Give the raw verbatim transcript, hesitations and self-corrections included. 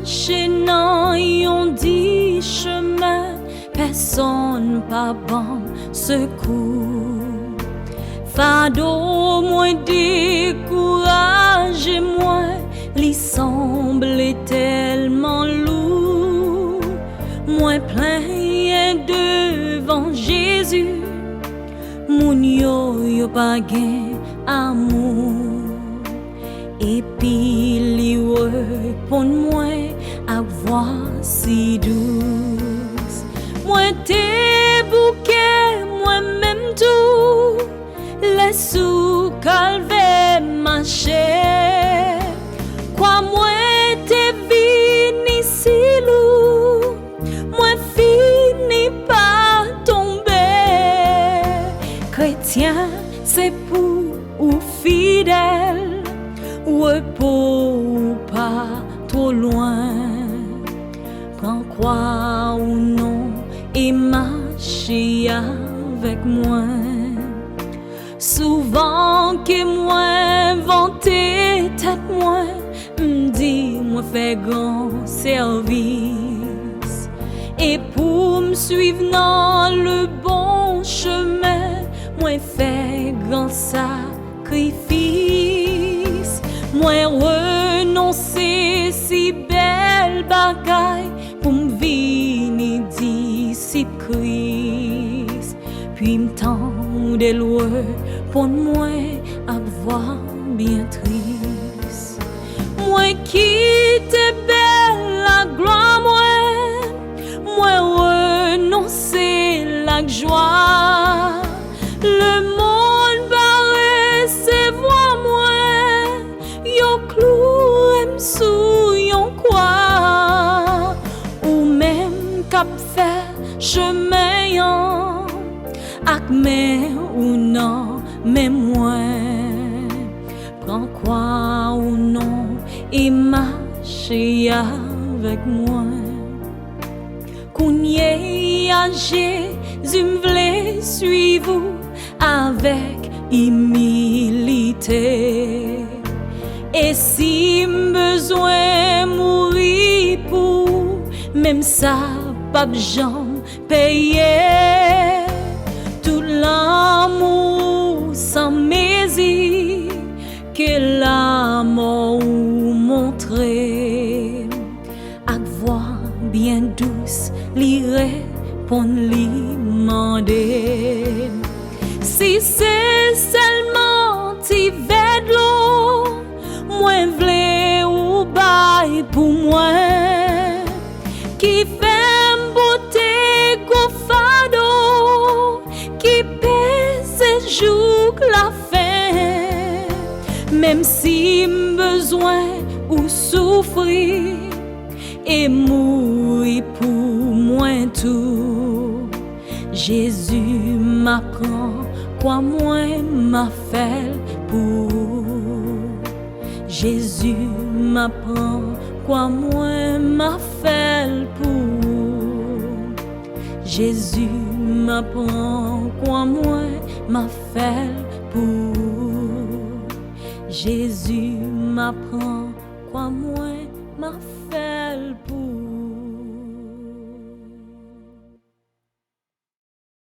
Mache nan yon di chemen, pèsonn pa ban m sekou. Fado mwen dekouraje mwen, li sanble tèlman lou. Mwen plenyen devan Jezi, moun yo, yo pa gen amou. Epi li reponn mwen ak vwa si dous. Mwen te bouke mwen menm tou, lè sou kalvè mache. Kwa mwen te vini si lou, mwen fini pa tonbe. Kretyen, se pou ou fidèl, repo ou pa two lwen. Pran kwa ou non e mache avèk mwen. Souvan ke mwen vante tèt mwen, m di mwen fè gran sèvis. E pou m swiv nan le bon chemen, mwen fè gran sakrifis. Mwen renonse si bèl bagay pou m vini disip Kris. Pi m tande l reponn mwen ak vwa byen tris. Mwen kite bèl laglwa mwen, mwen renonse lajwa. Lemonn pa resevwa mwen, yo klouwe m sou yon kwa. Ou menm k ap fè chemen an, ak men ou nan men mwen. Pran kwa ou non e mache avèk mwen. Kounye a Jezi, m vle swiv ou avèk imilite. E si m bezwen mouri pou ou, menm sa p ap janm peye. Tout lanmou san mezi ke lamò ou montre. Ak vwa byen dous, li reponn, li mande m si se sèlman ti vè dlo mwen vle ou bay pou mwen, ki fè m pote gwo fado ki peze jouk lafen. Menm si m bezwen ou soufri e mouri pou mwen tou, Jezi, m a pran kwa mwen, m a fè l pou ou. Jezi, m a pran kwa mwen, m a fè l pou ou. Jezi, m a pran kwa mwen, m a fè l pou ou. Jezi, m a pran kwa mwen, m a